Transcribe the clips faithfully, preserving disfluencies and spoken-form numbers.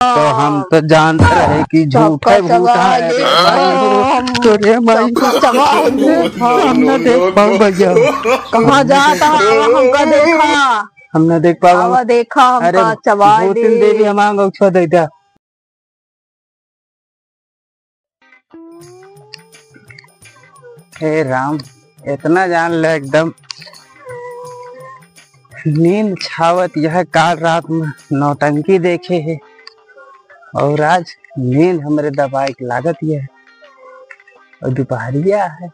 तो हम तो जानत रहे कि झूठे सबका भूत है। चबाए दे। अरे माई, चबाए दे। हम ना देख पाऊ भैया। कहाँ जाता है? हमका देखा। हम ना देख पाऊ। आवा देखा, हमका अरे चबाए दे। भूतिन देवी हमार गौछवा दे द्या। हे राम, इतना जान ले एकदम नींद छावत यह, काल रात में नौटंकी देखे है और आज नींद हमरे दबाए के लागत यह और दुपहरिया है।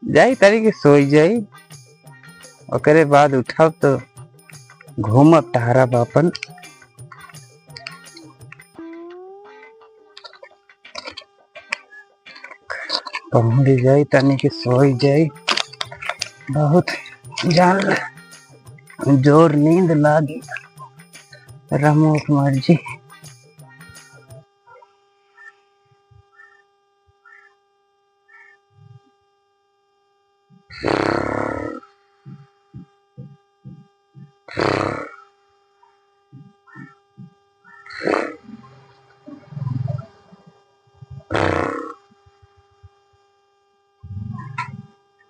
जाई तनी के सोई जाई, ओकरे बाद उठब तो घूमब टहरब अपन। पहुँच जाई तनी के सोई जाई, बहुत जान जोर नींद लागी। रमो के मर्जी।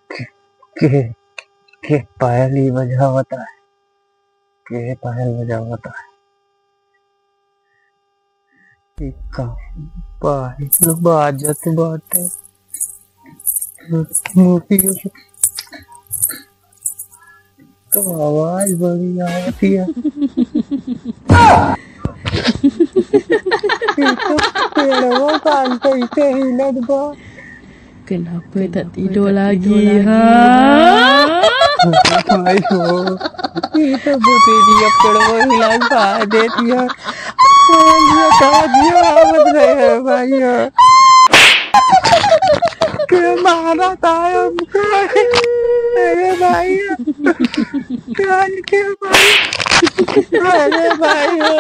के, के, के पायल ई बजावत है? के पायल बजावत है? ई का पायल बाजत बाटे? तो आवाज बड़ी आवत है। ई तो पेड़वा कान कैसे हिलत बा। केना पे धरती डोला गी, हाँ। भाई हो, ई तो भूतेरिया पेड़वा हिला के बहा देती है। कोई ये कहा दिया आवत रहे हैं भाई हो। के मारा था हमको। अरे भाई हो। कान के भाई। अरे भाई हो।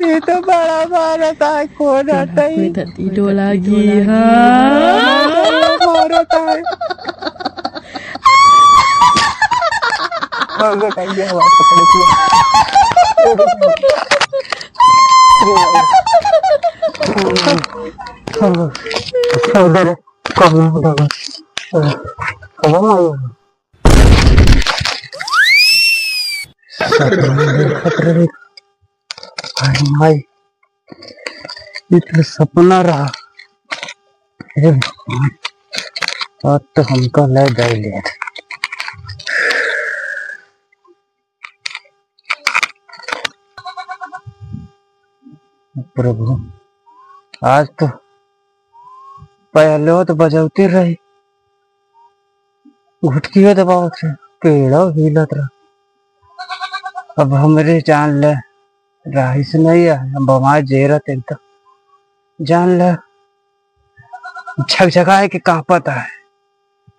ये तो बड़ा मारा था, कौन आता ही? धरती डोला गी, हाँ। मारा था। अरे माई, ई तो सपना रहा। हे भगवान, आज तो हमका ले गए ले। प्रभु, आज तो पहले तो बजौते रही, घुटकियो दबावत रहे, पेड़ो हिलत रहा। अब हमरे जान ले राहिस नहीं है, हम बमार जे रहते तो जान ले झकझकाए के कांपत है,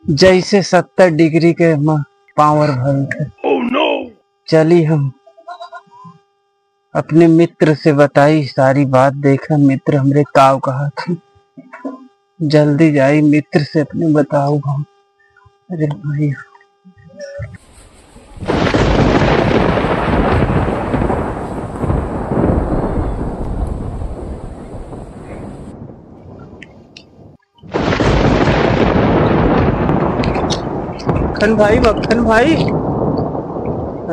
जैसे सत्तर डिग्री के म-, पावर भइल है। चली हम अपने मित्र से बताई सारी बात, देखा मित्र हमरे काव कहा था। जल्दी जाई मित्र से अपने बताऊ हम। अरे भाई। मक्खन भाई, मक्खन भाई,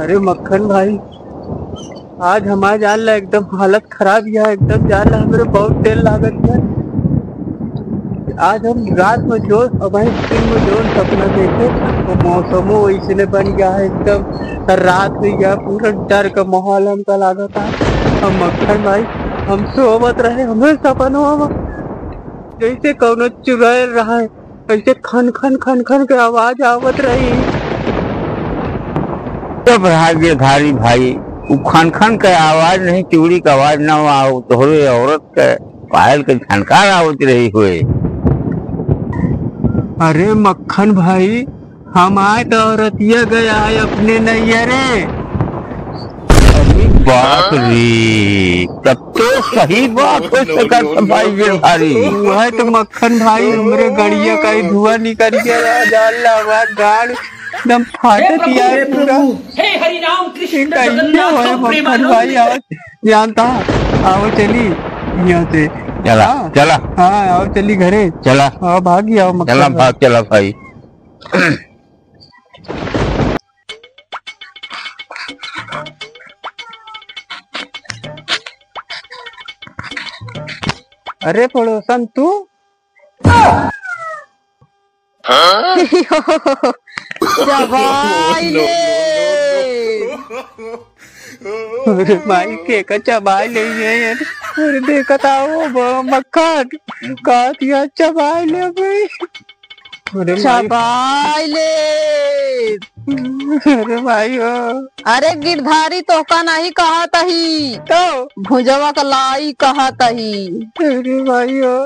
अरे मक्खन भाई, आज हमार जान ला एकदम हालत खराब है, एकदम जान ला हमरे बहुत तेल लागत है। आज हम रात में जो, अब दिन में जो सपना देखे, तो मौसमो वैसने बन गया है एकदम, रात हुई गया, पूरा डर का माहौल हमका लागत है। हम मक्खन भाई, हम सोवत रहे, हमरे सपनवा में जैसे कौनो चुड़ैल रहा है, ऐसे खन खन खन खन के आवाज आवत रही। चुप रहा गिरधारी भाई, उ खन खन के आवाज नहीं, चूड़ी के आवाज ना आव, तोहरे औरत के पायल के झनकार आवत रही हुए। अरे मक्खन भाई, हमार तो औरतिया गया है अपने नैयरे। अरे बाप रे, तब तो सही बात हो सकत है भाई गिरधारी। वह तो मक्खन भाई, हमरे गड़िया का ही धुआं निकल गया, जान ला हमार गाड़ एकदम फाटत यार पूरा। हे हरि राम कृष्ण जगन्नाथ प्रेमानंद। भाई, आओ, जानता, आओ चली यहाँ से। चला, हाँ, चला। हाँ, आओ चली घरे। चला। आओ, भाग ही आओ, मक्खन चला, भाई। भाग, चला भाई। अरे पड़ोसन, तू? चबाई ले। अरे माई, के का चबाई ले ये यार। अरे देखत आओ, ब-, मक्खन। का दिया चबाई ले भाई। अरे माई। चबाई ले। अरे माई हो। अरे गिरधारी, तोहका नहीं कहत ही। तो? भुजवा का लाई कहत ही। अरे माई हो।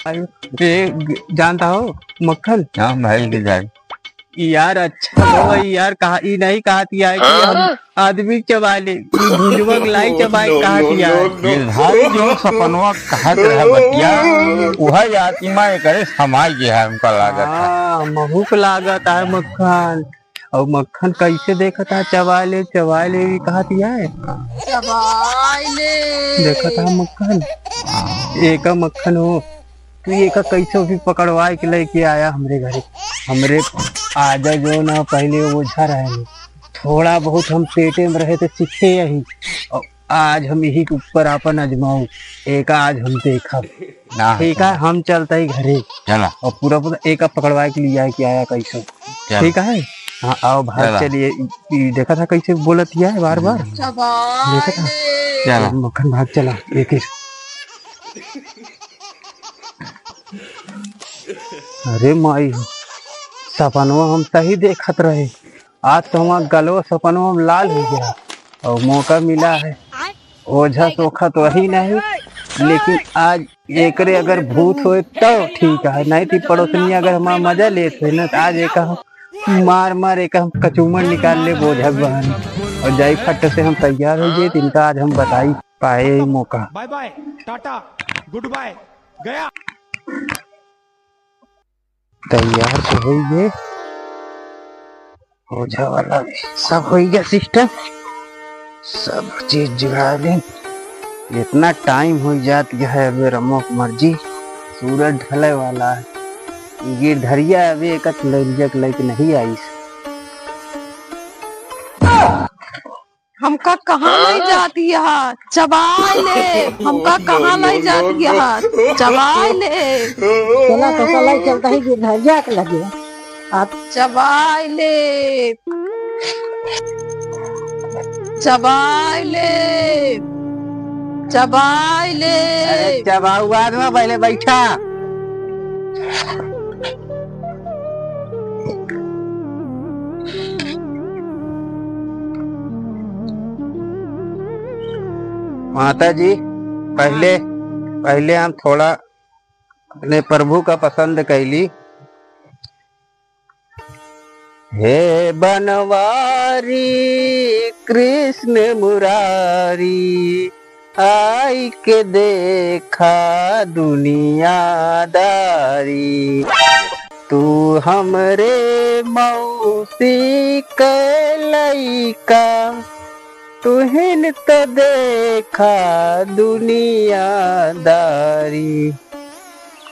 ए, ग-, जानता हो मक्खन? हाँ भाई, गिरधारी। यार अच्छा हो भाई यार, कहा, ई नहीं कहत यार कि हम आदमी चबा ले, ई भुजवा के लाई चबाए कहत यार। गिरधारी जो सपनवा कहत रहा बतिया, वह आत्मा एकरे समाई गया है, हमका लागत है। हाँ, महू के लागत है मक्खन। और मक्खन कैसे देखत है, चबा ले, चबा ले, ई कहत यार। चबाई ले। देखत है मक्खन, एका मक्खन हो, तू एका कैसे भी पकड़वाए के लेके आया हमरे घरे। हमरे आजा जो ना पहले ओझा रहे, थोड़ा बहुत हम पेटे में रहे तो सीखे यही। और आज हम यही के ऊपर आपन आजमाऊ, एका आज हम देखब। ना, ठीक है, हम चलता ही घरे। चला। और पूरा पूरा एका पकड़वाए के लिए आए के आया कैसे। चल। ठीक है, हाँ, आओ भाग चला। चलिए। ई, ई देखा था कैसे बोलत है बार बार। चबाई देखा था? ले। चला। मक्खन भाग चला, एक ही। अरे माई, सपनवा हम सही देखत रहे, आज तो हमार गलवा सपनवा में लाल हो गया और मौका मिला है। ओझा सोखा तो वही नहीं, लेकिन आज एकरे अगर भूत होए तो ठीक है, नहीं तो पड़ोसनिया अगर हमारा मजा लेत होए ना, तो आज एक हम मार मार एक हम कचूमर निकाल ले ओझा के बहाने और जाई फट से हम तैयार हो जाए, तो इनका आज हम बताई पाए ही मौका। Bye bye, tata, goodbye, गया। तैयार तो होई गए, ओझा वाला भी सब होई गया सिस्टम, सब चीज जुगाड़ लें। इतना टाइम हो जात गया है, अबे रमो के मर्जी, सूरज ढले वाला है। गिरधरिया अबे एक लैलिया के लेके नहीं आईस। हमका कहाँ लई जाती है? चबाई ले। हमका कहाँ लई जाती है? चबाई ले। चला तो चला चलता ही गिरधरिया के लगे। आप चबाई ले। चबाई ले। चबाई ले। अरे चबाऊ बाद में, पहले बैठा। माता जी, पहले, पहले हम थोड़ा अपने प्रभु का पसंद कैली। हे बनवारी कृष्ण मुरारी, आई के देखा दुनियादारी। तू हमरे मौसी के लइका, तुहिन तो देखा दुनियादारी।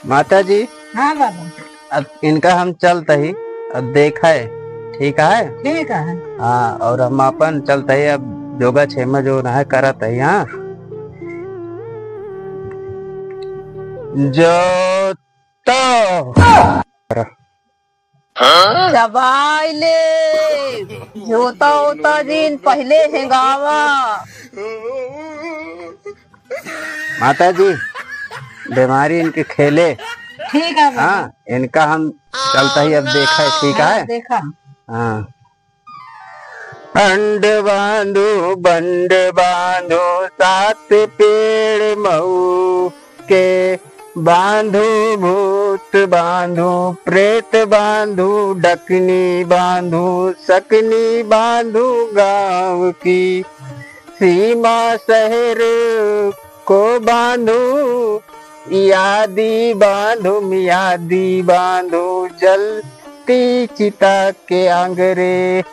माता जी। हाँ बाबा। अब इनका हम चलत ही, अब देखा है, ठीक है? ठीक है। हाँ, और हम अपन चलत ही, अब जोगा छेमा जो ना है करत ही, हाँ। जो तो चबाई ले, जोता होता जिन पहले हेंगावा। माता जी, बीमारी इनके खेले। ठीक है बाबा। हाँ, इनका हम चलत ही अब देखा है, ठीक है? देखा। हाँ। अंड बांधू, बंड बांधू, सात पेड़ मऊ के बांधू, भूत बांधू, प्रेत बांधू, डकनी बांधू, सकनी बांधू, गाँव की सीमा शहर को बांधू, यादी बांधू, मियादी बांधू, जल बाती चिता के आंगरे।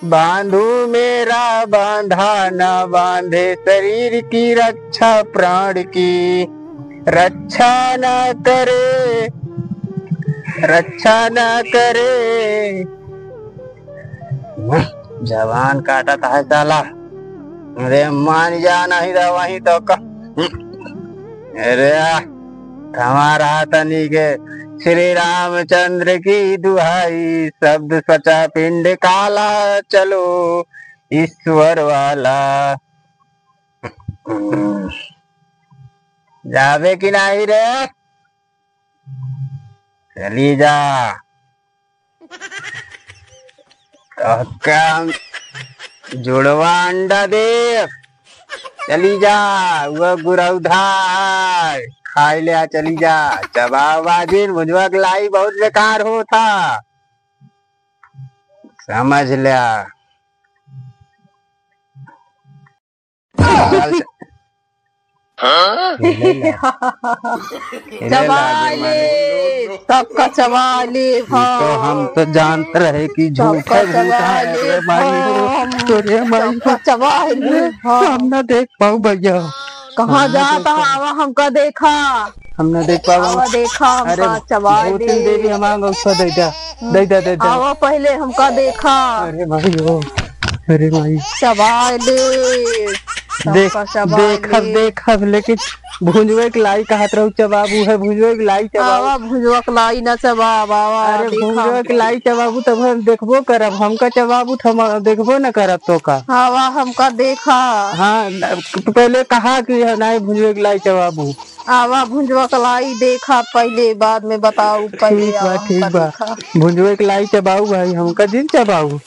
बांधू मेरा बांधा ना बांधे, शरीर की रक्षा प्राण की रक्षा ना करे, रक्षा ना करे। जबान काटत है साला। अरे मान जा, नहीं तो वहीं तो क-, अरे हमारा तनी के श्री रामचंद्र की दुहाई, शब्द सचा पिंड काला, चलो ईश्वर वाला। जाबे कि नाही रे? चली जा। तोहका हम जुड़वा अंडा दे। चली जा, वो गुरौधा है, खाई ले आ, चली जा। चबावा जिन, भुंजवा के लाई बहुत बेकार होत ह, समझ ल्या। हाँ? चबा ले, सबका चबा ले, तो हम तो जानत रहे कि झूठ है, सबका झूठ चबा है। ले, अरे माई हो, हाँ, अरे माई हो। सबका चबा ले, हाँ। हम ना देख पाऊ भैया। कहाँ जात ह? आवा हमका देखा। हम ना देख पाऊ। आवा देखा हमका, अरे चबा दे। भूतिन देवी हमार गौसा दे दा। दे दा, दे दा। आवा पहिले हमका देखा। अरे माई हो, अरे माई। चबा ले। देख, सबका चबा देखब, ले। देखब, लेकिन भुंजवे के लाई कहत रहू चबाबू है, भुंजवे के लाई चबाबू। आवा भुंजवा के लाई ना चबाब, आवा अरे देखा भुंजवे के हमका। लाई चबाबू तब हम देखबो करब, हमका चबाबू त हम देखबो न करब तो का। आवा हमका देखा। हाँ, तू पहिले कहा कि नहीं भुंजवे के लाई चबाबू। आवा भुंजवा के लाई देखा पहिले, बाद में बताऊ, पहिले ठीक बा, आवा ठीक हमका बा। देखा। भुंजवे के लाई चबाऊ भाई, हमका जिन चबाऊ।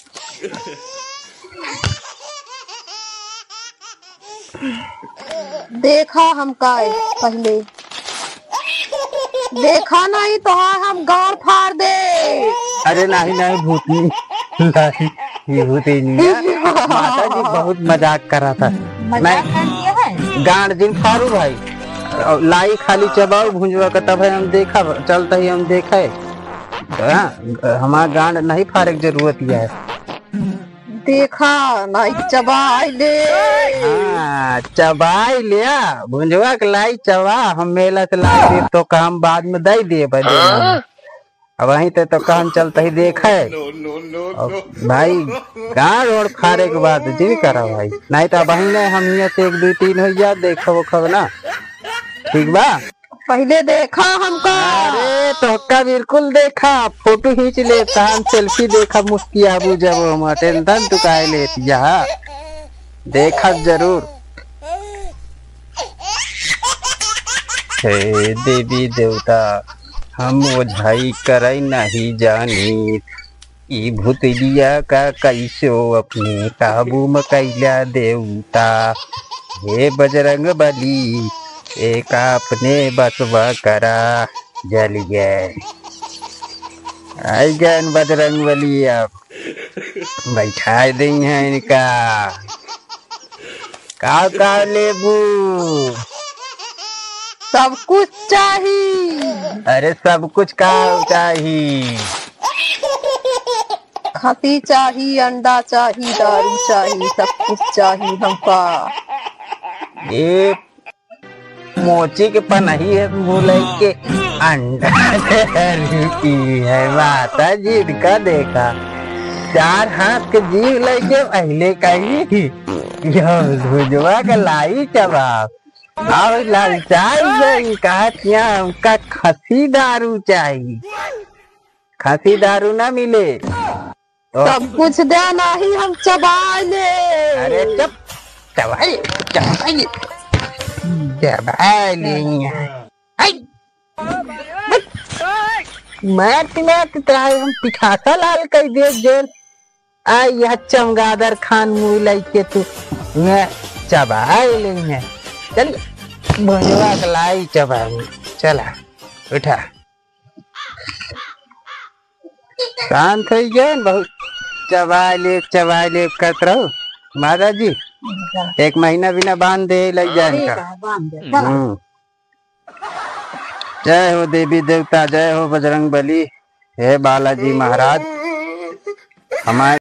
देखा हमका पहिले। देखा नहीं तो हाँ हम गाड़ फाड़ दे। अरे नहीं, नहीं, भूतनी। नहीं, ये भूतनी है। माता जी बहुत मजाक करा था। मजाक नहीं, कर दिया है? गाड़ जिन फाड़ू भाई। और लाई खाली चबाऊ भुंजवा का, तब है हम देखा, चलता ही हम देखे। हाँ, हमार गांड नहीं फाड़े के जरूरत ही है। देखा, लाई चबाई ले। हाँ, चबाई ले, भुंजवा के लाई चबा, हम मेला से लाई देब तो काम बाद में दे दिए भाई। हाँ? अब वहीं ते तो काम चलता ही देखे। No, no, no, अब no। भाई, गांड ओड़ फाड़े के बाद जी करा भाई, नहीं तो वहीं नहीं हम यहाँ से एक, दो, तीन हो जा, देखो वो खब ना, ठीक बा? पहिले देखा हमका। अरे, तोहका बिल्कुल देखा, फोटो खींच ले, तहान सेल्फी देखा, मुस्कियाबू जब हम टेंशन तू काहे लेत जा, देखब जरूर। हे देवी देवता, हम ओझाई करई नहीं जानी, ई भुतलिया का कैसो अपने काबू में कैला देवता। हे बजरंग बली, एका अपने बसवा करा। जलिए। आई गन बजरंग बली, अब बैठाए देई हैं इनका। का का लेबू? सब कुछ चाही। अरे, सब कुछ का चाही? खसी चाही, अंडा चाही, दारू चाही, सब कुछ चाही हमका। ए मोची के पनही है, मुँह लइके अंडा दारू पी है। माता जी का देखा, चार हाथ के जीव लइके पहले कही, "यो भुजवा के लाई चबाब।" अब ललचाई गई, कहत यहाँ हमका खसी दारू चाही, खसी दारू ना मिले। तो सब कुछ दे, नाही हम चबाई ले। अरे चुप, चबाई ले, चबाई ले, चबाई ले। आई, मारत मारत तोहका हम पिठासा लाल कइ देब जेल। आ यह चमगादर खान मुँह लइके तू मैं चबाई लेइहैं। चल, भुजवा के लाई चबाई। चला, उठा। शांत होइ गए न, बहुत चबाई ले, चबाई ले करत रहो। माता जी, एक महीना बिना बांध दे, लइ जाए ठीक इनका। है, बांध दे, चला। हम्म। जय हो देवी देवता, जय हो बजरंग बली। हे बालाजी महाराज, हमारे